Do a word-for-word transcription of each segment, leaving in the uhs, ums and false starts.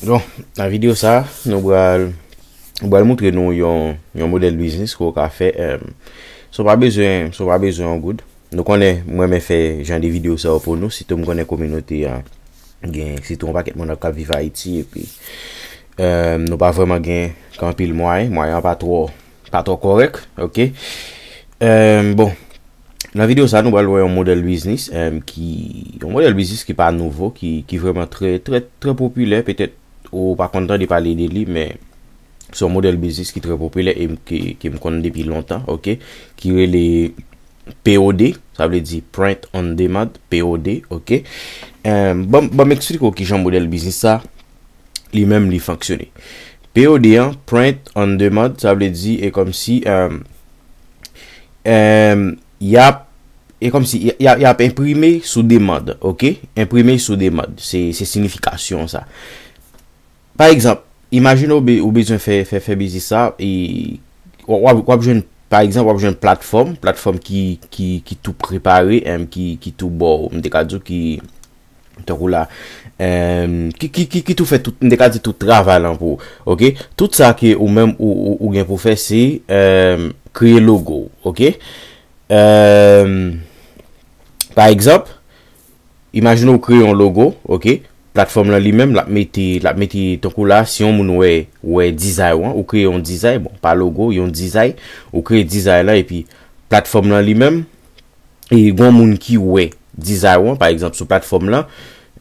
Bon, nan videyo sa, nou pral, nou pral moutre nou yon, yon modèl biznis ke w ka fè, em, san w pa bezwen, san w pa bezwen yon goud. Nou konnen, mwen renmen fè jan de videyo sa yo pou nou, sitou m konnen kominote a gen, sitou yon pakèt moun k ap viv Ayiti, epi, em, nou pa vrèman gen anpil mwayen, mwayen an pa twò, pa twò kòrèk, oke? Em, bon, nan videyo sa, nou pral wè yon modèl biznis, em, ki, yon modèl biznis ki pa nouvo, ki, ki vrèman trè, trè, trè popilè, petèt ou pa konn tande pale de li, men se yon modèl biznis ki trè popilè e m, ki, ki m konn depi lontan, oke? Ki rele P O D, sa vle di Print on Demand, P O D, oke? Em, ban m, ban m eksplike w kijan modèl biznis sa, li menm, li fonksyone. P O D an, Print on Demand, sa vle di, e kòmsi, em, em, y ap, e kòmsi, y, y, y ap enprime sou demann, oke? Enprime sou demann, se, se siyifikasyon sa. Pa egzanp, imajine w be-, ou bezwen fè, fè, fè biznis sa, e w, w ap, w ap jwenn, pa egzanp, w ap jwenn platfòm, platfòm ki, ki, ki tou prepare, em, ki, ki tou ba w, m te ka di w ki, tankou la, em, ki, ki, ki, ki tou fè tout, m te ka di tout travay lan pou ou, oke? Tout sa ke ou menm ou, ou, ou gen pou fè, se, em, kreye logo, oke? Em, pa egzanp, imajine w kreye yon logo, oke? Platfòm lan li menm, l ap mete, l ap mete, tankou la, si yon moun wè, wè dizay ou an, ou kreye yon dizay, bon, pa logo, yon dizay, ou kreye dizay lan, epi platfòm lan li menm, e gon moun ki wè dizay ou an, pa egzanp, sou platfòm lan,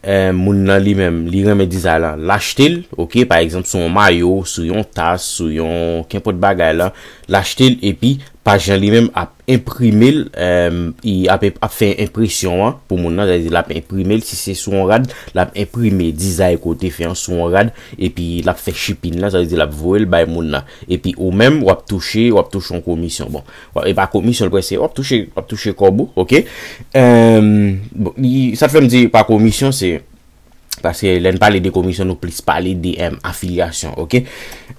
eh, moun nan li menm, li renmen dizay lan, l achte l, oke, pa egzanp, sou yon mayo, sou yon tas, sou yon kenpòt bagay lan, l achte l, epi paj lan li menm ap enprime l, em, i ap, ap fè enpresyon an pou moun nan, sètadi l ap enprime l, si se sou yon rad, l ap enprime dizay ke w te fè an sou yon rad, epi l ap fè shipping lan, sa vle di l ap voye l bay moun nan. Epi ou menm, w ap touche, w ap touche yon komisyon. Bon, w ap, e pa komisyon l prèske, w ap touche, w ap touche kòb ou, oke? Em, bon, li, sa fè m di pa komisyon, se paske lè n pale de komisyon, nou plis pale de, em, afilyasyon, oke?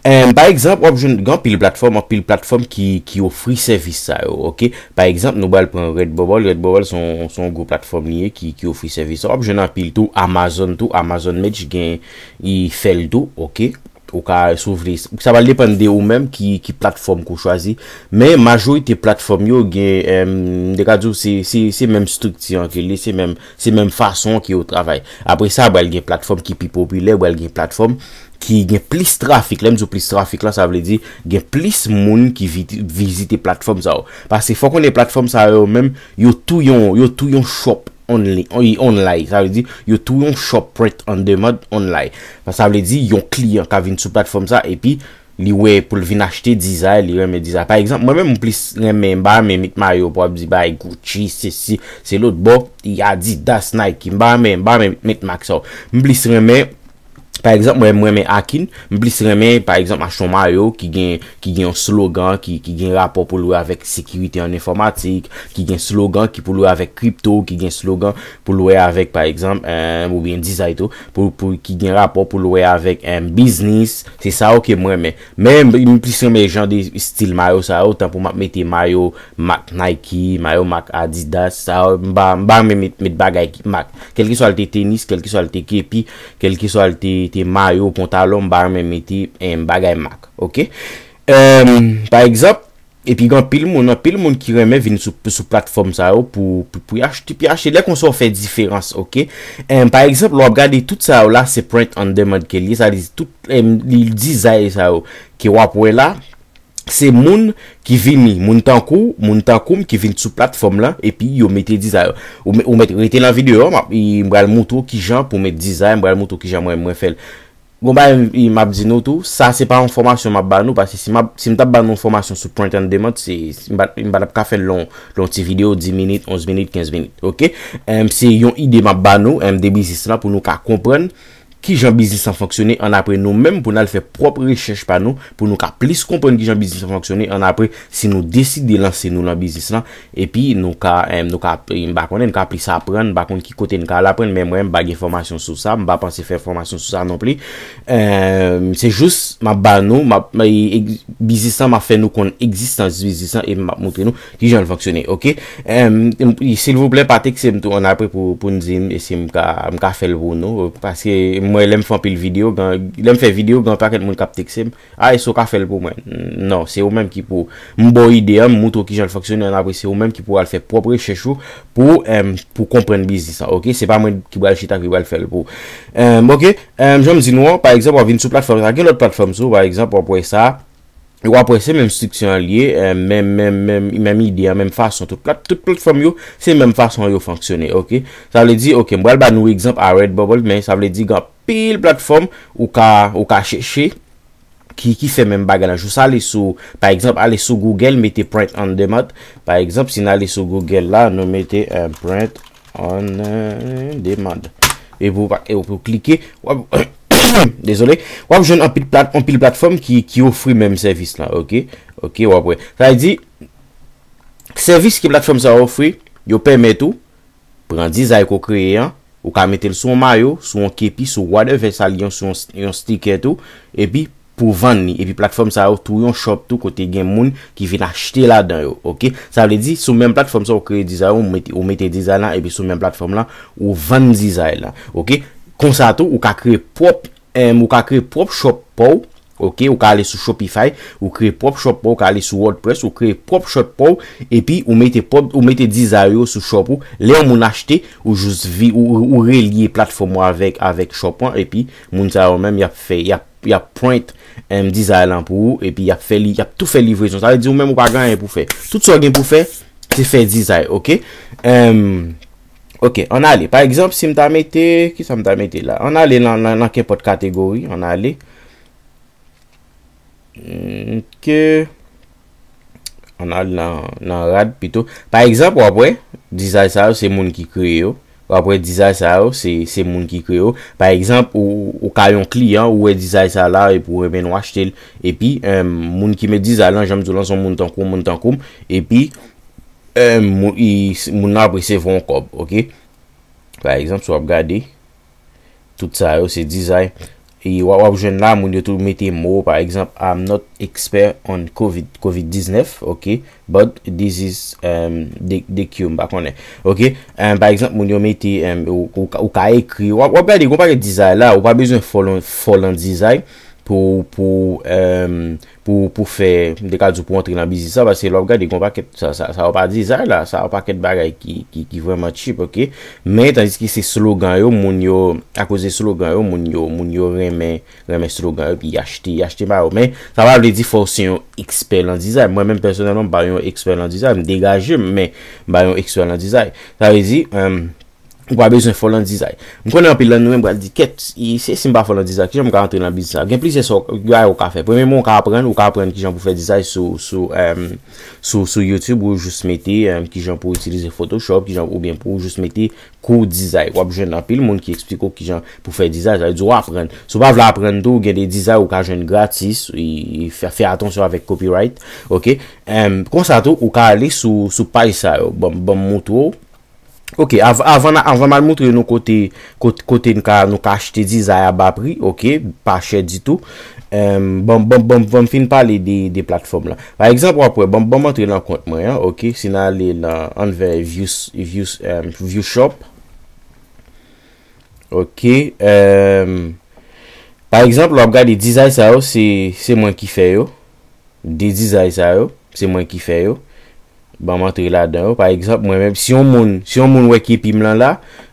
Em, pa egzanp, w ap jwenn gen anpil platfòm, anpil platfòm ki, ki ofri sèvis sa yo, oke? Pa egzanp, nou pral pran Redbubble. Redbubble se yon, se yon gwo platfòm li ye ki, ki ofri sèvis sa. W ap jwenn anpil tou, Amazon tou, Amazon Merch gen, i fè l tou, oke? Ou ka, si w vle, sa va depann de ou menm ki, ki platfòm ke w chwazi. Men majorite platfòm yo gen, em, m te ka di w se, se, se menm estrikti an ke li, se menm, se menm fason ke yo travay. Apre sa, pral gen platfòm ki pi popilè, pral gen platfòm ki gen plis trafik. Lè m di w plis trafik la, sa vle di gen plis moun ki vi-, vizite platfòm sa yo. Paske fò w konnen platfòm sa yo menm, yo tou yon, yo tou yon shop only, on-, online. Sa vle di, yo tou yon shop print on demand online. Sa vle di, yon kliyan ka vin sou platfòm sa, epi li wè pou l vin achte dizay, li renmen dizay. Pa egzanp, mwen menm, m plis renmen, m pa renmen met mayo pou ap di bay Gucci, sesi, se lòt bò, Adidas, Nike. M pa renmen, m pa renmen met mak sa yo. M plis renmen, pa egzanp, mwen, mwen renmen Akin, m plis renmen, pa egzanp, achte yon mayo ki gen, ki gen yon slogan, ki, ki gen rapò pou l wè avèk sekirite an enfòmatik, ki gen slogan ki pou l wè avèk kripto, ki gen slogan pou l wè avèk, pa egzanp, eh, oubyen dizay tou, pou, pou, ki gen rapò pou l wè avèk, eh, biznis. Se sa yo ke mwen renmen. Men m, m plis renmen jan de estil mayo sa yo, tankou m ap mete mayo mak Nike, mayo mak Adidas, sa yo, m pa, m pa renmen met, met bagay ki mak. Kèlkeswa l te tenis, kèlkeswa l te kepi, kèlkeswa l te, te mayo, pantalon, m pa renmen mete, eh, bagay mak, oke? Em, pa egzanp, epi gen anpil moun, anpil moun ki renmen vin sou, sou platfòm sa yo pou, pou, pou y achte, pou y achte. Lè konsa w fè diferans, oke? Em, pa egzanp, lè w ap gade tout sa yo la, se print on demand ke l ye, sa vle di tout, em, li dizay sa yo ke w ap wè la, se moun ki vini, moun tankou, moun tankou m ki vin sou platfòm lan, epi yo mete dizay yo. Ou mè-, ou mèt rete nan videyo a, m ap, m pral moutre w kijan pou w met dizay, m pral moutre w kijan mwen, mwen fè l. Gon bagay m, m ap di nou tou, sa se pa yon fòmasyon m ap ba nou, paske si m ap, si m t ap ba nou yon fòmasyon sou print on demand, se, se, m pa, m pa t ap ka fè l lon, lon ti videyo, dis minit, onz minit, kenz minit, oke? Em, se yon ide m ap ba nou, em, de biznis lan pou nou ka konprann kijan biznis lan fonksyone, annapre nou menm pou n al fè pwòp rechèch pa nou, pou nou ka plis konprann kijan biznis lan fonksyone, annapre si nou deside lanse nou nan biznis lan, epi nou ka, em, nou ka, m pa konnen, nou ka plis aprann, m pa konn ki kote n ka al aprann, men mwen, m pa gen fòmasyon sou sa, m pa panse fè fòmasyon sou sa non plis. Em, se jis, m ap ba nou, m ap, e, e, biznis lan, m ap fè nou konn egzistans biznis lan, e m ap moutre nou kijan l fonksyone, oke? Em, silvouplè, pa tekste m tou annapre pou, pou n di m, e si m ka, m ka fè l pou nou, paske Mwen, lè m fè anpil videyo, gen, lè m fè videyo, gen pakèt moun k ap tekse m. "Ah, èske w ka fè l pou mwen?" Non, se ou menm ki pou. M ba w ide a, m montre w kijan l fonksyone, ann apre se ou menm ki pou al fè pwòp rechèch ou pou, em, pou konprann biznis lan, oke? Se pa mwen ki pral chita ki pral fè l pou ou. Em, oke, em, jan m di nou an, pa egzanp, w ap vin sou platfòm sa, gen lòt platfòm tou, pa egzanp, w ap wè sa, w ap wè se menm estriktè an l ye, em, menm, menm, menm, menm ide an, menm fason, tout plat-, tout platfòm yo, se menm fason yo fonksyone, oke? Sa vle di, oke, m pral ba nou egzanp a Redbubble, men sa vle di gen anpil platfòm ou ka, ou ka chèche ki, ki fè menm bagay la. Jis ale sou, pa egzanp, ale sou Google, mete print on demand. Pa egzanp, si n ale sou Google la, nou mete, eh, print on, eh, demand. Epi w pa, epi w klike, w ap, dezole, w ap jwenn anpil plat-, anpil platfòm ki, ki ofri menm sèvis la, oke? Oke, w ap wè. Sa vle di, sèvis ke platfòm sa yo ofri, yo pèmèt ou pran dizay ke w kreye an, ou ka mete l sou yon mayo, sou yon kepi, sou whatever sa l ye, sou yon, yon sticker tou, epi pou vann li. Epi platfòm sa yo tou yon shop tou kote gen moun ki vin achte ladan yo, oke? Sa vle di, sou menm platfòm sa ou kreye dizay ou, ou mete, ou mete dizay la, epi sou menm platfòm la, ou vann dizay la, oke? Konsa tou, ou ka kreye pwòp, em, ou ka kreye pwòp shop pa w, oke? Ou ka ale sou Shopify, ou kreye pwòp shop pa w, ou ka ale sou WordPress, ou kreye pwòp shop pa w, epi ou mete pwòp, ou mete dizay yo sou shop ou. Lè yon moun achte, ou jis vi-, ou, ou, ou relye platfòm ou avèk, avèk shop lan, epi moun sa yo menm, y ap fè, y ap, y ap print, em, dizay lan pou ou, epi y ap fè li, y ap tou fè livrezon. Sa vle di ou menm ou pa gen anyen pou fè. Tout sa w gen pou fè, se fè dizay, oke? Em, oke, ann ale. Pa egzanp, si m ta mete, kisa m ta mete la? Ann ale nan, nan, nan kenpòt kategori, ann ale. Oke. Ann al nan, nan rad pito. Pa egzanp, w ap wè, dizay sa yo, se moun ki kreye yo. W ap wè, dizay sa yo, se, se moun ki kreye yo. Pa egzanp, ou, ou ka yon kliyan, ou wè dizay sa la, epi w renmen w achte l. Epi, em, moun ki met dizay lan, jan m di w lan, se yon moun tankou, moun tankou m. Epi, em, moun, i, moun nan ap resevwa yon kòb, oke? Pa egzanp, si w ap gade, tout sa yo se dizay. E w ap, w ap jwenn la, moun yo tou mete mo, pa egzanp, "I'm not expert on covid, covid diznèf, oke, but this is, um, the, the cure," m pa konnen, oke? Em, pa egzanp, moun yo mete, em, ou, ou, ka- ou ka ekri, w ap, w ap gade, gon pakèt dizay la, ou pa bezwen fò lan, fò lan dizay pou, pou, em, pou, pou fè, m te ka di w pou antre nan biznis sa, paske lè w ap gade, gon pakèt, sa, sa, sa yo pa dizay la, sa yo pakèt bagay ki, ki, ki vrèman cheap, oke? Men, tandiske se slogan yo, moun yo, akoz de slogan yo, moun yo, moun yo renmen, renmen slogan yo, epi y achte, y achte ba yo. Men, sa pa vle di fò w se yon ekspè lan dizay. Mwen menm, pèsonèlman, m pa yon ekspè lan dizay, m degaje m, men m pa yon ekspè lan dizay. Sa vle di, em, ou pa bezwen fò lan dizay. M konnen anpil lan nou menm pral di, "Kèt, i- se si m pa fò lan dizay, kijan m ka antre nan biznis sa?" Gen plizyè sa w- bagay ou ka fè. Premyèman, ou ka aprann, ou ka aprann kijan pou fè dizay sou, sou, em, sou, sou YouTube, ou jis mete, em, kijan pou itilize Photoshop, kijan, oubyen pou jis mete kou dizay. W ap jwenn anpil moun ki eksplike w kijan pou fè dizay, sa vle di w aprann. Si w pa vle aprann tou, gen de dizay ou ka jwenn gratis, e, e fè, fè atansyon avèk copyright, oke? Em, konsa tou, ou ka ale sou, sou paj sa yo. Ban m, ban m montre w. Oke, av- avan, avan m al montre nou kote, kote, kote nou ka, nou ka achte dizay a ba pri, oke, pa chè ditou. Em, ban, ban, ban, ban m fin pale de, de platfòm lan. Pa egzanp, w ap wè, ban, ban m antre nan kont mwen an, oke, si n ale nan, ann fè view, view, em, view shop. Oke, em, pa egzanp, w ap gade dizay sa yo, se, se mwen ki fè yo. De dizay sa yo, se mwen ki fè yo. Ban m antre ladan yo. Pa egzanp, mwen menm, si yon moun, si yon moun wè kepi m lan la,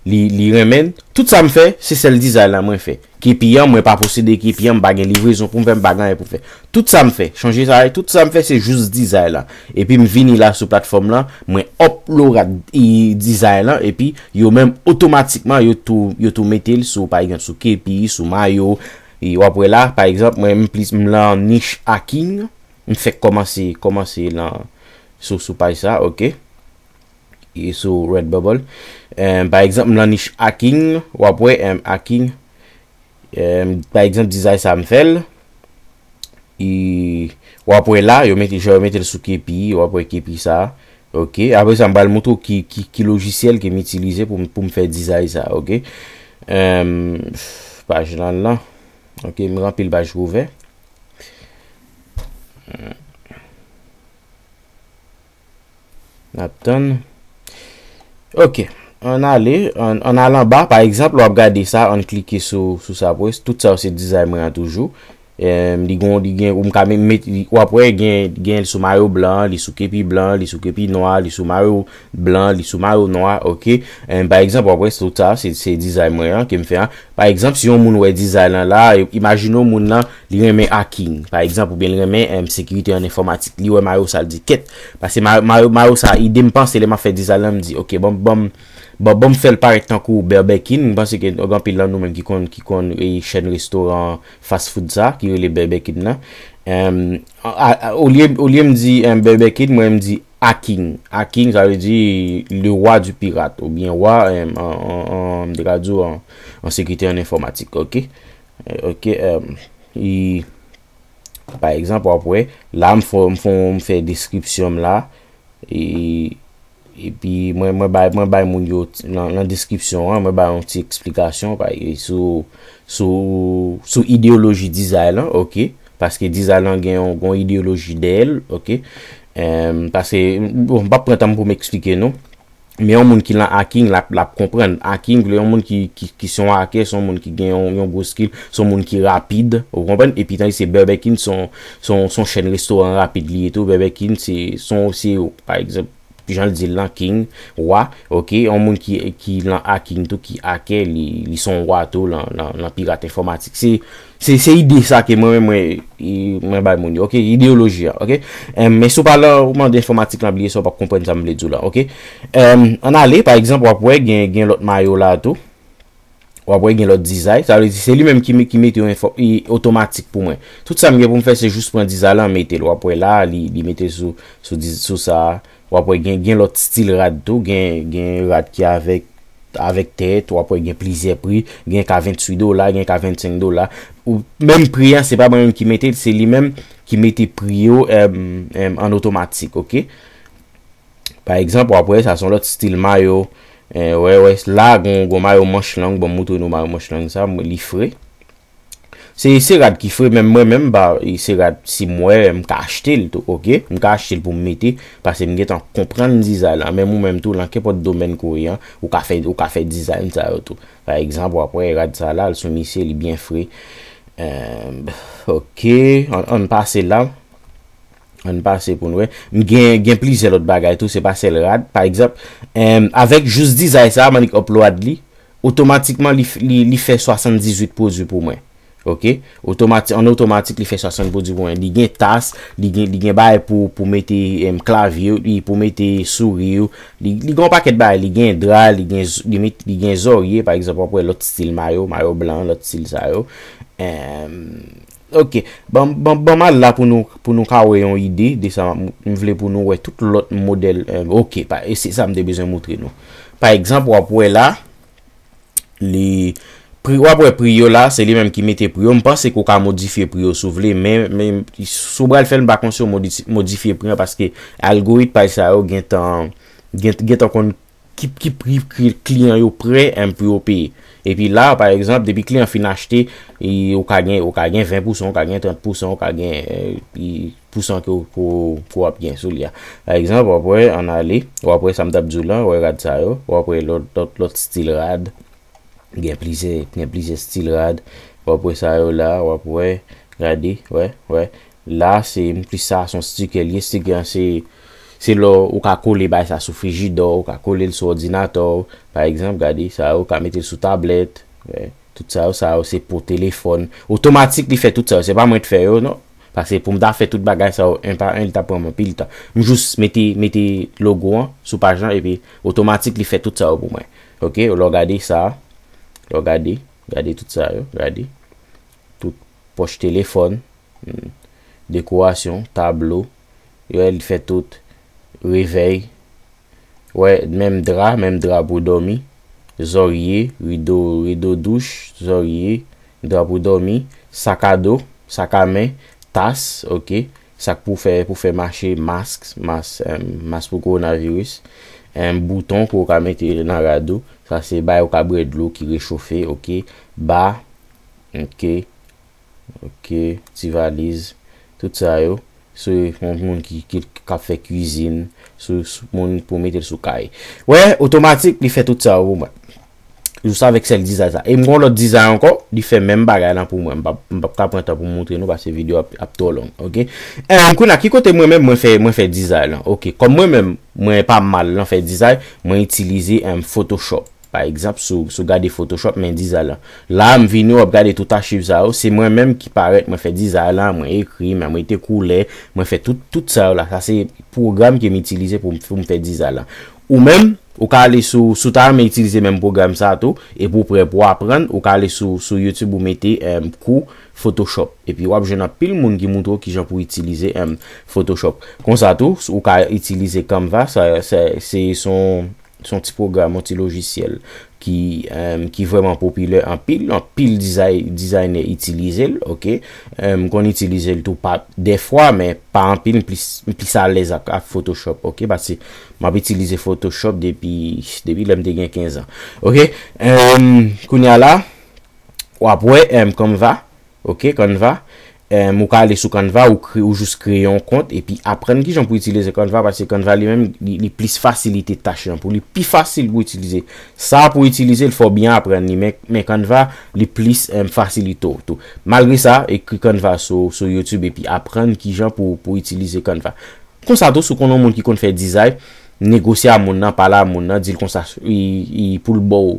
li, li renmen l, tout sa m fè, se sèl dizay la mwen fè. Kepi an, mwen pa posede kepi an, m pa gen livrezon pou m fè, m pa gen anyen pou m fè. Tout sa m fè, chanje sa, tout sa m fè, se jis dizay la. Epi m vini la sou platfòm lan, mwen upload i- dizay lan, epi yo menm otomatikman, yo tou, yo tou mete l sou, pa egzanp, sou kepi, sou mayo. E w ap wè la, pa egzanp, mwen, m plis, m lan nich hacking. M fèk kòmanse, kòmanse lan, sou, sou paj sa, oke. E sou Redbubble. Em, pa egzanp, m lan nich hacking, w ap wè, em, hacking. Em, pa egzanp, dizay sa m fè l. E w ap wè la, yo mete, jan yo mete l sou kepi, w ap wè kepi sa. Oke, apre sa, m pral montre w ki, ki, ki lojisyèl ke m itilize pou m, pou m fè dizay sa, oke. Em, paj lan lan. Oke, m gen anpil paj ki ouvè. N ap tann. Oke. ann ale, ann, ann al anba, pa egzanp, w ap gade sa, ann klike sou, sou sa pou wè, tout sa yo se dizay mwen an toujou. Em, li gon, li gen, ou m ka met, met, w ap wè gen, gen li sou mayo blan, li sou kepi blan, li sou kepi nwa, li sou mayo blan, li sou mayo nwa, oke. Em, pa egzanp, w ap wè tout sa, se, se dizay mwen an ke m fè an. Pa egzanp, si yon moun wè dizay lan la, e, imajine yon moun nan, li renmen hacking, pa egzanp, oubyen li renmen, em, sekirite an enfòmatik. Li wè mayo sa, l di, kèt, paske ma-, mayo, mayo sa, ide m panse lè m ap fè dizay lan, m di, oke, bon, bon, bon, bon, m fè l parèt tankou Bèbèkin. M panse ke gen anpil nan nou menm ki konn, ki konn, e, chèn restoran fast food sa, ki rele Bèbèkin nan. Em, a, a, olye, olye m di, em, Bèbèkin, mwen m di hacking. Hacking, sa vle di le roi du pirate, oubyen wa, em, an, an, an, m te ka di w an, an sekirite an enfòmatik, oke? Eh, oke, em, e, pa egzanp, w ap wè, la, m fè, m fè, m fè deskripsyon m la, e, epi mwen, mwen bay, mwen bay moun yo, nan, nan deskripsyon an, mwen bay yon ti eksplikasyon, pa, e, sou, sou, sou ideyoloji dizay lan, oke? Paske dizay lan gen yon, gen yon ideyoloji dèyè l, oke? Em, paske, bon, m p ap pran tan m pou m eksplike nou. Men yon moun ki lan hacking, l ap, l ap konprann. Hacking, vle yon moun ki, ki, ki se yon hacker, se yon moun ki gen yon, yon gwo skill, se yon moun ki rapid, ou konprann? Epi tandis se Bèbèkin, se yon, se yon, se yon chèn restoran rapid li ye tou. Bèbèkin, se, se yon, se, pa egzanp, jan l di l lan, king, wa, oke? Yon moun ki, ki lan hacking tou, ki hacker, li, li se yon wa tou lan, lan, lan pirat enfòmatik. Se, Se, se ide sa ke mwen menm mwen, e, mwen bay moun yo, oke? Ideyoloji a, oke? Em, men si w pa lan, ou mande enfòmatik lan, bliye sa, w p ap konprann sa m vle di w la, oke? Em, ann ale, pa egzanp, w ap wè gen, gen lòt mayo la tou. W ap wè gen lòt dizay. Sa vle di, se li menm ki, me- ki mete yon enfò, e, otomatik pou mwen. Tout sa m gen pou m fè, se jis pran dizay lan, mete l. W ap wè la, li, li mete sou, sou, diz- sou sa. W ap wè gen, gen lòt stil rad tou. Gen, gen rad ki avèk avèk tèt, w ap wè gen plizyè pri, gen ka venntuit dola, gen ka vennsenk dola. Ou, menm pri an, se pa mwen menm ki mete l, se li menm ki mete pri yo, em, em, an otomatik, oke? Pa egzanp, w ap wè, sa se yon lòt stil mayo. Eh, wè, wè, la, gon, gon mayo manch lang, bon, m moutre nou mayo manch lang sa, mwen, li fre. Se, se rad ki fre, men mwen menm, ba, e se rad, si m wè, m ka achte l tou, oke? M ka achte l pou m mete, paske m gentan konprann dizay la. Menm ou menm tou, lan kenpòt domèn ke w ye an, ou ka fè, ou ka fè dizay sa yo tou. Pa egzanp, w ap wè rad sa la, l sou misye, li byen fre. Eh, oke, ann, ann pase la. Ann pase pou n wè. M gen, gen plizyè lòt bagay tou, se pa sèl rad. Pa egzanp, em, avèk jis dizay sa, m annik upload li, otomatikman, li, f- li, li fè swasanndizuit pwodui pou mwen. Oke? Otomati- an otomatik, li fè swasanndizuit pwodui pou mwen. Li gen tas, li gen, li gen bagay pou, pou mete, em, klavye, li pou mete souri, li, li gen yon pakèt bagay. Li gen dra, li gen, z- li, met- li gen zòrye, pa egzanp, w ap wè lòt stil mayo, mayo blan, lòt stil sa yo. Em, oke. Ban, ban, ban m al la pou nou, pou nou ka wè yon ide de sa m, m vle pou nou wè tout lòt modèl. Em, oke, pa, e se sa m te bezwen moutre nou. Pa egzanp, w ap wè la, li pri, w ap wè pri yo la, se li menm ki mete pri yo. M panse ke w ka modifye pri yo si w vle, men, men si w pral fè l, m pa konseye w modi- modifye pri an paske algorit paj sa yo gentan, gen, gentan konn ki, ki pri, pri kliyan yo prè, em, pou yo peye. Epi la, pa egzanp, depi kliyan fin achte, e, ou ka gen, ou ka gen ven pousan, ou ka gen trant pousan, ou ka gen, e, pousan ke w, ke w, ke w ap gen sou li a. Pa egzanp, w ap wè, ann ale, w ap wè sa m t ap di w la, w ap wè rad sa yo, w ap wè lòt, lòt, lòt stil rad. Gen plizyè, gen plizyè stil rad. W ap wè sa yo la, w ap wè, gade, wè, wè. La, se m plis sa, se yon sticker li ye. Sticker an, se, se lè w ka kole bagay sa sou frijidè w, ou ka kole l sou òdinatè w. Pa egzanp, gade, sa yo, ou ka mete l sou tablèt. Wè. Tout sa yo, sa yo, se pou telefòn. Otomatik, li fè tout sa yo. Se pa mwen k fè yo, non. Paske pou m ta fè tout bagay sa yo en pa en, li ta pran m anpil tan. M jis mete, mete logo an sou paj lan, epi otomatik, li fè tout sa yo pou mwen. Oke, lè w gade sa, lè w gade, gade tout sa yo, gade. Tout pòch telefòn, hmm, dekorasyon, tablo, yo, li fè tout, revèy, wè, menm dra, menm dra pou dòmi, zòrye, rido, rido douch, zòrye, dra pou dòmi, sakado, sakamen, tas, oke, sak pou fè, pou fè mache, mask, mas, em, mas pou kowonaviris, em, bouton ke w ka mete nan rad ou, sa se bagay ou ka bwè dlo ki rechofe, oke, ba, oke, oke, ti valiz, tout sa yo. sou yon moun ki, ki, k ap fè kwizin, sou, sou moun pou mete l sou kay. Wè, otomatik, li fè tout sa pou mwen. Jis avèk sèl dizay sa. E m gon lòt dizay ankò, li fè menm bagay lan pou mwen. M p ap, m p ap ka pran tan pou m montre nou, paske videyo ap, ap twò long, oke? Em, kounye a, ki kote mwen menm, mwen fè, mwen fè dizay lan? Oke, kòm mwen menm, mwen pa mal nan fè dizay, mwen itilize, em, Photoshop. Pa egzanp, si w, si w gade Photoshop, men dizay lan. La, m vini, w ap gade tout achiv sa yo, se mwen menm ki parèt, mwen fè dizay lan, mwen ekri, mwen mete koulè, mwen fè tout, tout sa yo la. Sa se pwogram ke m itilize pou m, pou m fè dizay lan. Ou menm, ou ka ale sou, si w ta renmen itilize menm pwogram sa tou, epi w prè pou aprann, ou ka ale sou, sou YouTube, ou mete, em, kou Photoshop. Epi w ap jwenn anpil moun ki montre w kijan pou itilize, em, Photoshop. Konsa tou, ou ka itilize Canva, sa, sa, se son, son ti pwogram, yon ti lojisyèl ki, em, ki vrèman popilè, anpil, anpil dizay, dizaynè itilize l, oke? Em, m konn itilize l tou pa dèfwa, men pa anpil, m plis, m plis alèz ak, ak Photoshop, oke? Paske m ap itilize Photoshop depi, depi lè m te gen kenz an. Oke? Em, kounye a la, w ap wè, em, Canva, oke, Canva. Em, ou ka ale sou Canva, ou kre-, ou jis kreye yon kont, epi aprann kijan pou itilize Canva, paske Canva li menm, li, li plis fasilite tach lan pou li, pi fasil pou itilize. Sa pou itilize l, fò w byen aprann li, men, men Canva, li plis, em, fasilite w tou. Malgre sa, ekri Canva sou, sou YouTube, epi aprann kijan pou, pou itilize Canva. Konsa tou, si w konn yon moun ki konn fè dizay, negosye a moun nan, pale a moun nan, di l konsa, i, i, pou l ba w,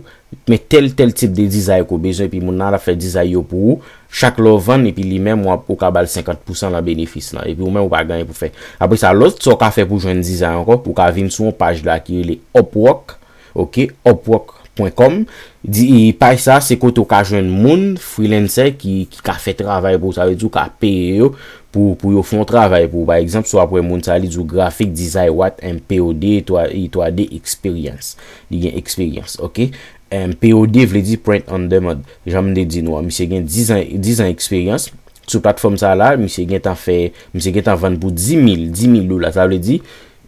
men tèl, tèl tip de dizay ke w bezwen, epi moun nan ap fè dizay yo pou ou. Chak lè w vann, epi li menm, w ap, ou ka ba l senkant pousan nan benefis lan. Epi ou menm, ou pa gen anyen pou fè. Apre sa, lòt sa w ka fè pou jwenn dizay ankò, ou ka vin sou yon paj la ki rele Upwork, oke, upwork pwen kòm. Di, paj sa, se kote w ka jwenn moun, freelancer, ki, ki ka fè travay pou ou. Sa vle di w ka peye yo pou, pou yo fè yon travay pou ou. Pa egzanp, si w ap wè moun sa, li di w grafik, dizay, what, em, P O D, twa, e twa D experience. Li gen eksperyans, oke? Em, P O D vle di print on demand. Jan m te di nou an, misye gen diz an, diz an eksperyans. Sou platfòm sa la, misye gentan fè, misye gentan vann pou dis mil, dis mil dola. Sa vle di,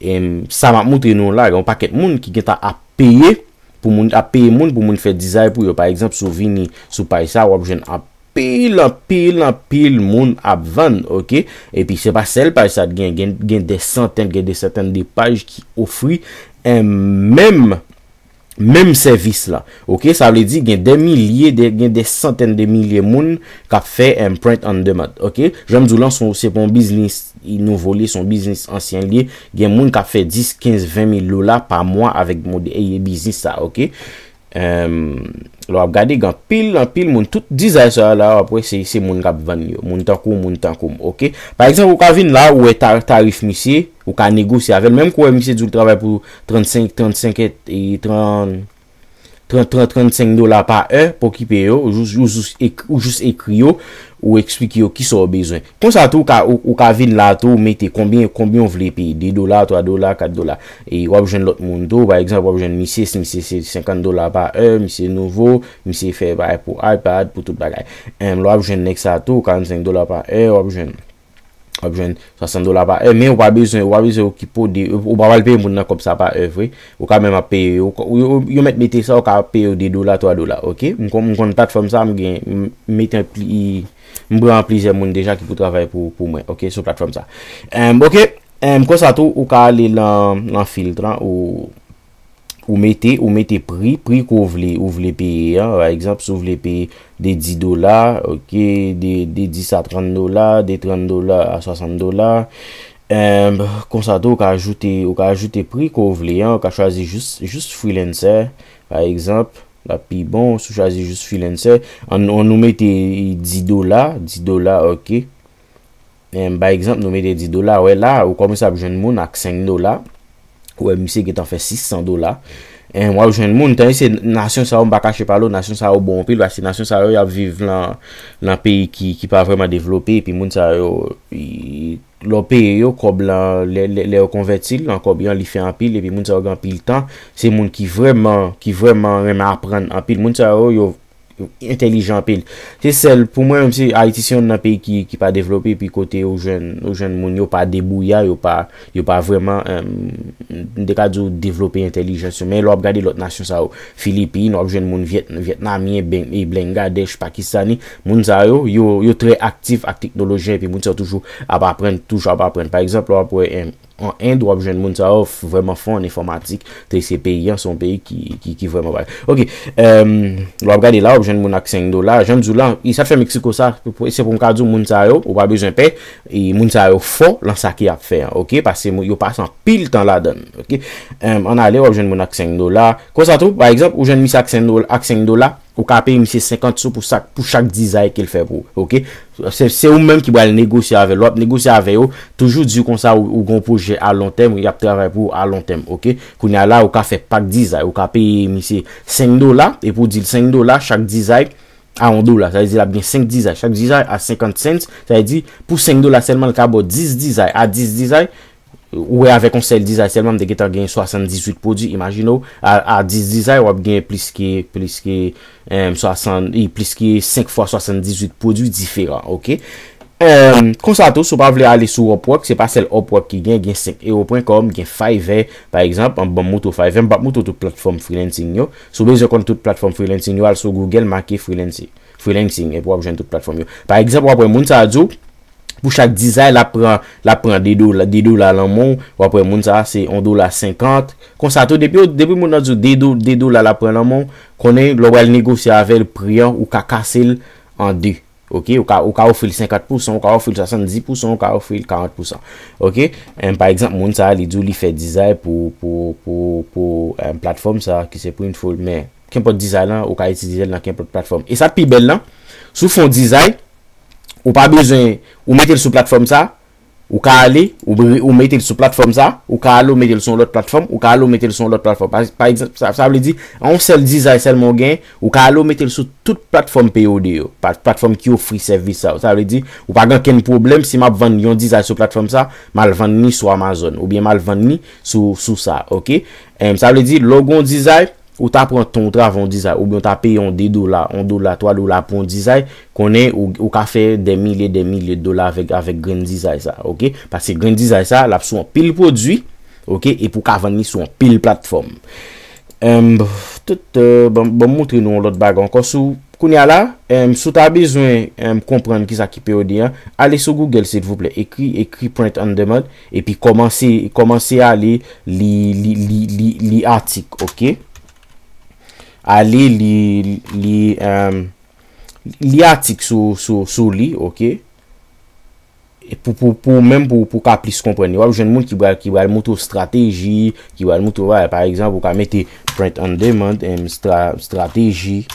em, sa m ap montre nou la, gen yon pakèt moun ki gentan ap peye pou moun, ap peye moun pou moun fè dizay pou yo. Pa egzanp, si w vini sou paj sa, w ap jwenn anpil, anpil, anpil moun ap vann, oke? Epi se pa sèl paj sa, gen, gen, gen de santèn, gen de santèn de paj ki ofri, em, menm, menm sèvis la, oke? Sa vle di gen de milye, de, gen de santèn de milye moun k ap fè, em, print on demand, oke? Jan m di w lan, se, se pa yon biznis nouvo li ye, se yon biznis ansyen li ye. Gen moun k ap fè dis, kenz, ven mil dola pa mwa avèk mode-, e, biznis sa, oke? Em, lè w ap gade, gen anpil, anpil moun, tout dizay sa la, w ap wè se, se moun k ap vann yo. Moun tankou w, moun tankou m, oke? Pa egzanp, ou ka vin la, ou wè ta-, tarif misye, ou ka negosye avè l. Menm kou w wè misye di w l travay pou trannsenk, trannsenk et, e, trant, trant, trant, trannsenk dola pa è pou okipe yo, ou jis, ou jis ek-, ou jis ekri yo, ou eksplike yo kisa w bezwen. Konsa tou, ou ka, ou, ou ka vin la tou, ou mete konbyen, konbyen w vle peye, de dola, twa dola, kat dola. E w ap jwenn lòt moun tou, pa egzanp, w ap jwenn misye, si misye se senkant dola pa è, misye nouvo, misye fè bagay pou iPad, pou tout bagay. Em, lè w ap jwenn nèg sa tou, karannsenk dola pa è, w ap jwenn, w ap jwenn swasant dola pa è, men ou pa bezwen, ou pa bezwen okipe w de, ou pa pral peye moun nan kòb sa pa è vre. Ou ka menm ap peye yo, ou, yo, yo mèt mete sa, ou ka peye yo de dola, twa dola, oke? M konn, m konn platfòm sa, m gen, m mete an pli, m pran plizyè moun deja ki pou travay pou, pou mwen, oke, sou platfòm sa. Em, oke, em, konsa tou, ou ka ale lan, lan filtre lan, ou, ou mete, ou mete pri, pri ke w vle, ou vle peye an. Pa egzanp, si w vle peye de dis dola, oke, de, de dis a trant dola, de trant dola a swasant dola. Em, konsa tou, ou ka ajoute, ou ka ajoute pri ke w vle an, ou ka chwazi jis, jis freelancer, pa egzanp, l ap pi bon, si w chwazi jis freelancer, an, an nou mete dis dola, dis dola, oke. Em, pa egzanp, nou mete dis dola, wè la, ou kòmanse ap jwenn moun ak senk dola. Ou wè, misye gentan fè sis san dola. Em, w ap jwenn moun, tandis se nasyon sa yo, m pa kache pale w, nasyon sa yo bon anpil, paske nasyon sa yo, y ap viv lan, lan peyi ki, ki pa vrèman devlope, epi moun sa yo, y, lè w peye yo, kòb lan, lè, lè, lè yo konvèti l an kòb lan, li fè anpil, epi moun sa yo gen anpil tan, se moun ki vrèman, ki vrèman renmen aprann anpil. Moun sa yo, yo, entèlijan anpil. Se sèl, pou mwen menm, se Ayiti se youn nan peyi ki, ki pa devlope, epi kote ou jwenn, ou jwenn moun yo pa debouya, yo pa, yo pa vrèman, em, m te ka di w devlope entèlijans yo. Men lè w ap gade lòt nasyon sa yo, Filipin, w ap jwenn moun Vyèt-, Vyètnamyen, Ben-, e Bangladesh, Pakistani, moun sa yo, yo, yo trè aktif ak teknoloji, epi moun sa yo toujou ap aprann, toujou ap aprann. Pa egzanp, lè w ap wè, em, an End, w ap jwenn moun sa yo f-, vrèman fò an enfòmatik. Te se peyi an, se yon peyi ki, ki, ki vrèman bay. Ok, em, lè w ap gade la, w ap jwenn moun ak senk dola. Jan m di w la, e sa k fè Meksiko sa, se pou m ka di w moun sa yo, ou pa bezwen pè, e moun sa yo fò lan sa ke y ap fè an, ok? Paske moun, yo pase anpil tan ladan l, ok? Em, ann ale, w ap jwenn moun ak senk dola. Konsa tou, pa egzanp, ou jwenn misye ak senk dola, ak senk dola, ou ka peye misye senkant sou pou sak, pou chak dizay ke l fè pou ou, ok? Se, se ou menm ki pral negosye avè l. Lè w ap negosye avè yo, toujou di konsa ou, ou gen yon pwojè a lon tèm, y ap travay pou ou a lon tèm, ok? Kounye a la, ou ka fè pak dizay, ou ka peye misye senk dola, epi w di l senk dola chak dizay a yon dola. Sa vle di l ap gen senk dizay, chak dizay a senkant cents, sa vle di pou senk dola sèlman, l ka ba w dis dizay, a dis dizay, ou wè avèk yon sèl dizay sèlman, m te gentan gen swasanndizuit pwodui. Imajine w, a, a dis dizay, w ap gen plis ke, plis ke, em, swasann, e plis ke senk fwa swasanndizuit pwodui diferan, ok? Em, konsa tou, si w pa vle ale sou Upwork, se pa sèl Upwork ki gen, gen senk euro pwen kòm, gen Fiverr, pa egzanp, an ban m moutre w Fiverr, m p ap moutre w tout platfòm freelancing yo. Si w bezwen konn tout platfòm freelancing yo, al sou Google, make freelancing, freelancing, epi w ap jwenn tout platfòm yo. Pa egzanp, w ap wè moun sa a di w, pou chak dizay, l ap pran, l ap pran de dola, de dola lan men w, w ap wè moun sa a se yon dola senkant. Konsa tou, depi, depi moun nan di w de do-, de dola l ap pran lan men w, konnen lè w al negosye avè l, pri an, ou ka kase l an de. Ok, ou ka, ou ka ofri l senkant pousan, ou ka ofri l swasanndis pousan, ou ka ofri l karant pousan. Ok, em, pa egzanp, moun sa a, li di w li fè dizay pou, pou, pou, pou, em, platfòm sa a ki se Printful, men kenpòt dizay lan, ou ka itilize l nan kenpòt platfòm. E sa k pi bèl lan, si w fè yon dizay, ou pa bezwen, ou mete l sou platfòm sa, ou ka ale, ou, ou mete l sou platfòm sa, ou ka ale, ou mete l sou yon lòt platfòm, ou ka ale, ou mete l sou yon lòt platfòm. Pa, pa egzanp, sa, sa vle di, yon sèl dizay sèlman w gen, ou ka ale, ou mete l sou tout platfòm P O D yo, pa, platfòm ki ofri sèvis sa yo. Sa vle di, ou pa gen okenn pwoblèm si m ap vann yon dizay sou platfòm sa, m al vann li sou Amazon, oubyen m al vann li sou, sou sa, ok? Em, sa vle di, lè w gen yon dizay, ou ta pran tan w travay yon dizay, oubyen w ta peye yon de dola, yon dola, twa dola pou yon dizay, konnen ou, ou ka fè dè milye, dè milye de dola avèk, avèk grenn dizay sa, ok? Paske grenn dizay sa, l ap sou anpil pwodui, ok? Epi w ka vann li sou anpil platfòm. Em, tout, eh, ban, ban m moutre nou yon lòt bagay ankò sou, kounye a la, em, si w ta bezwen, em, konprann kisa ki P O D an, ale sou Google, silvouplè. Ekri, ekri Print on Demand, epi kòmanse, kòmanse ale li, li, li, li, li atik, ok? Ale li, li, em, li atik sou, sou, sou li, ok? E pou, pou, pou ou menm, pou, pou w ka plis konprann li. W ap jwenn moun ki pral, ki pral moutre w estrateji, ki pral moutre w, pa egzanp, ou ka mete Print on Demand, em, stra-, strateji.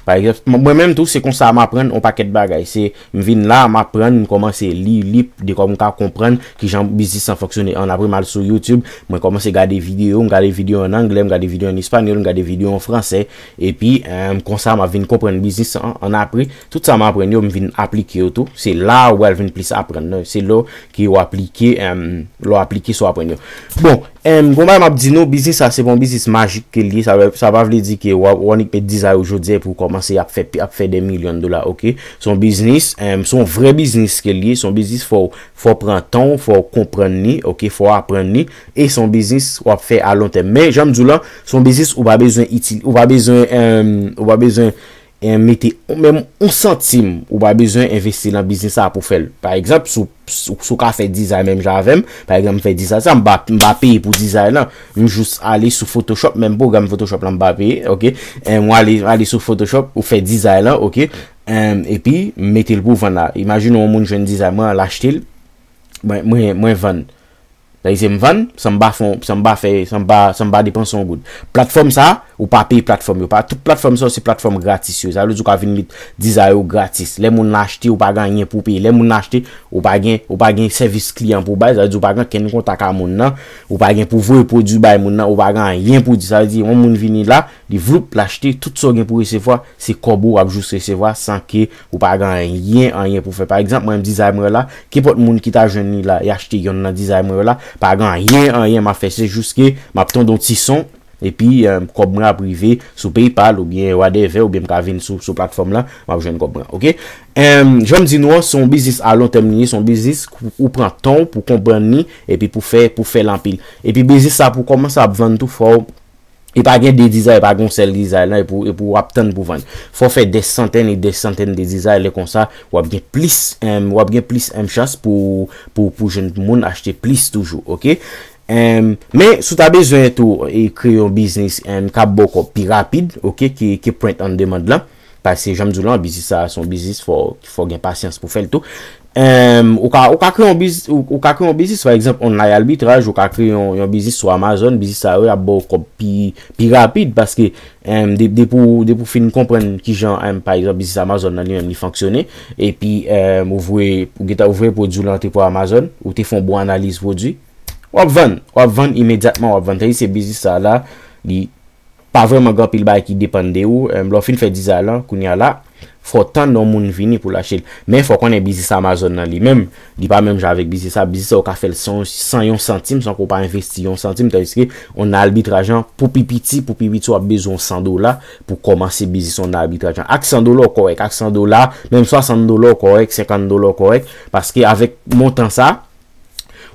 Pa egzanp, m-, mwen menm tou, se konsa m aprann yon pakèt bagay. Se, m vin la, m aprann, m kòmanse li, li, de kòm m ka konprann kijan biznis lan fonksyone. Annapre, m al sou YouTube, mwen kòmanse gade videyo, m gade videyo an anglè, m gade videyo an espanyòl, m gade videyo an fransè. Epi, em, konsa, m ap vin konprann biznis lan. Annapre, tout sa m aprann yo, m vin aplike yo tou. Se la ou pral vin plis aprann nan. Se lè ke w aplike, em, lè w aplike sa w aprann yo. Bon, em, gon bagay m ap di nou, biznis sa se pa yon biznis majik ke l ye. Sa, sa pa vle di ke w ap, w annik met dizay ou jodi a pou w kòmanse ap fè, ap fè dè milyon dola, ok? Se yon biznis, em, se yon vrè biznis ke l ye. Se yon biznis fò w, fò w pran tan w, fò w konprann li, ok? Fò w aprann li. E se yon biznis w ap fè a lon tèm. Men, jan m di w lan, se yon biznis ou pa bezwen itil-, ou pa bezwen, em, ou pa bezwen en, mete menm yon santim, ou pa bezwen envesti nan biznis sa pou fè l. Pa egzanp, si w, si w, si w ka fè dizay menm jan avè m, pa egzanp, m fè dizay sa, m pa, m pa peye pou dizay lan. M jis ale sou Photoshop, menm pwogram Photoshop lan m pa peye, ok? En, mwen ale, ale sou Photoshop, ou fè dizay lan, ok? En, epi, m mete l pou vann la. Imajine yon moun jwenn dizay mwen, l achte l, mwen, mwen, mwen vann. Sa vle di se m vann, san m pa fè, san m pa fè, san m pa, san m pa depanse yon goud. Platfòm sa, ou pa peye platfòm yo. Pa tout platfòm sa yo se platfòm gratis yo. Sa vle di ou ka vin met dizay ou gratis. Lè moun nan achte, ou pa gen anyen pou w peye. Lè moun nan achte, ou pa gen, ou pa gen sèvis kliyan pou w bay. Sa vle di ou pa gen kenn kontak a moun nan. Ou pa gen pou voye pwodui bay moun nan. Ou pa gen anyen pou di. Sa vle di yon moun vini la, li vloup, l achte, tout sa w gen pou resevwa, se kòb ou w ap jis resevwa san ke ou pa gen anyen, anyen pou fè. Pa egzanp, mwen menm dizay mwen la, kenpòt moun ki ta jwenn li la, y achte yonn nan dizay mwen yo la, pa gen anyen, anyen m ap fè, se jis ke m ap tande yon ti son, Epi, um, kòb mwen ap rive sou PayPal oubyen whatever, oubyen m ka vin sou, sou platfòm lan, m ap jwenn kòb mwen, oke? Um, jan m di nou an, se yon biznis a lon tèm li ye, se yon biznis ou, ou pran tan w pou konprann li, epi pou fè, pou fè l anpil. Epi biznis sa pou kòmanse ap vann tou fò w, e pa gen de dizay, e pa gen yon sèl dizay lan, epi, epi w ap tann pou vann. Fò w fè dè santèn e dè santèn de dizay, lè konsa, w ap gen plis, um, w ap gen plis, um, chans pou, pou, pou jwenn moun achte plis toujou, oke? Um, men, si w ta bezwen tou, e, kreye yon biznis, um, k ap ba w kòb pi rapid, oke, ki, ki print on demand lan, paske jan m di w lan, biznis sa a se yon biznis fò, fò gen pasyans pou fè l tou. Um, ou ka, ou ka kreye yon biz-, ou, ou ka kreye yon biznis, pa egzanp, online arbitraj, ou ka kreye yon, yon biznis sou Amazon, biznis sa yo ap ba w kòb pi, pi rapid, paske, um, de-, depi w, depi w fin konprann kijan, um, pa egzanp, biznis Amazon nan li menm li fonksyone, epi, um, ou voye, ou gentan, ou voye pwodui w lan antre pou Amazon, ou te fè yon bon analiz pwodui, w ap vann, w ap vann imedyatman, w ap vann. Tandis se biznis sa la, li pa vrèman gen anpil bagay ki depann de ou. Em, lè w fin fè dizay lan, kounye a la, fò w tann yon moun vini pou l achte l. Men fò w konnen biznis Amazon nan li menm, li pa menm jan avèk biznis sa. Biznis sa, ou ka fè l san, san yon santim, san ke w pa envesti yon santim, tandiske online arbitraj lan, pou pi piti, pou pi piti, w ap bezwen san dola pou kòmanse biznis online arbitraj lan. Ak san dola, w kòrèk. Ak san dola, menm swasant dola, w kòrèk. Senkant dola, w kòrèk. Paske avèk montan sa,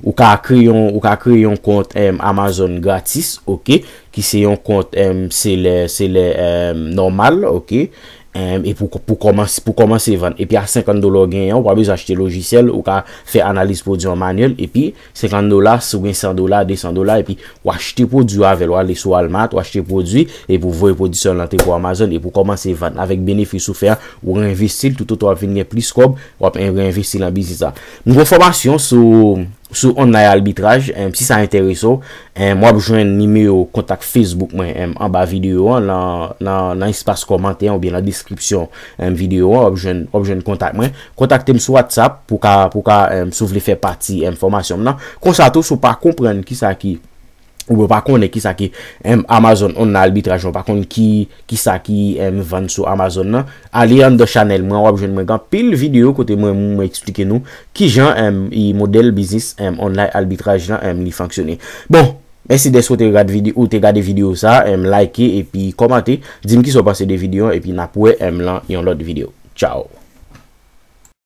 ou ka kreye yon, ou ka kreye yon kont, em, Amazon gratis, oke, ki se yon kont, em, selè, selè, em, nòmal, oke, em, e pou, pou kòmanse, pou kòmanse vann. Epi a senkant dola w genyen an, ou pa bezwen achte lojisyèl, ou ka fè analiz pwodui an manyèl, epi senkant dola, si w gen san dola, de san dola, epi w achte pwodui avè l, w ale sou Walmart, w achte pwodui, epi w voye pwodui sa w antre pou Amazon, epi w kòmanse vann. Avèk benefis ou fè a, ou reenvesti l, toutotan w ap vin gen plis kòb, w ap en-, reenvesti nan biznis la. M gen fòmasyon sou, sou online arbitraj, em, si sa enterese w, em, w ap jwenn nimewo kontak Facebook mwen, em, anba videyo an, nan, nan, nan espas kòmantè an oubyen nan deskripsyon, em, videyo an, w ap jwenn, w ap jwenn kontak mwen. Kontakte m sou WhatsApp pou ka, pou ka, em, si w vle fè pati, em, fòmasyon m nan. Konsa tou, si w pa konprann kisa ki, oubyen w pa konnen kisa ki, em, Amazon online arbitraj, ou pa konn ki, kisa ki, em, vann sou Amazon nan, ale anndan chanèl mwen, w ap jwenn mwen gen anpil videyo kote mwen, mwen eksplike nou kijan, em, e modèl biznis, em, online arbitraj lan, em, li fonksyone. Bon, mèsi dèske w te gad vide-, ou te gade videyo sa, em, like epi kòmante, di m kisa w panse de videyo an, epi n ap wè, em, lan yon lòt videyo. Tchao.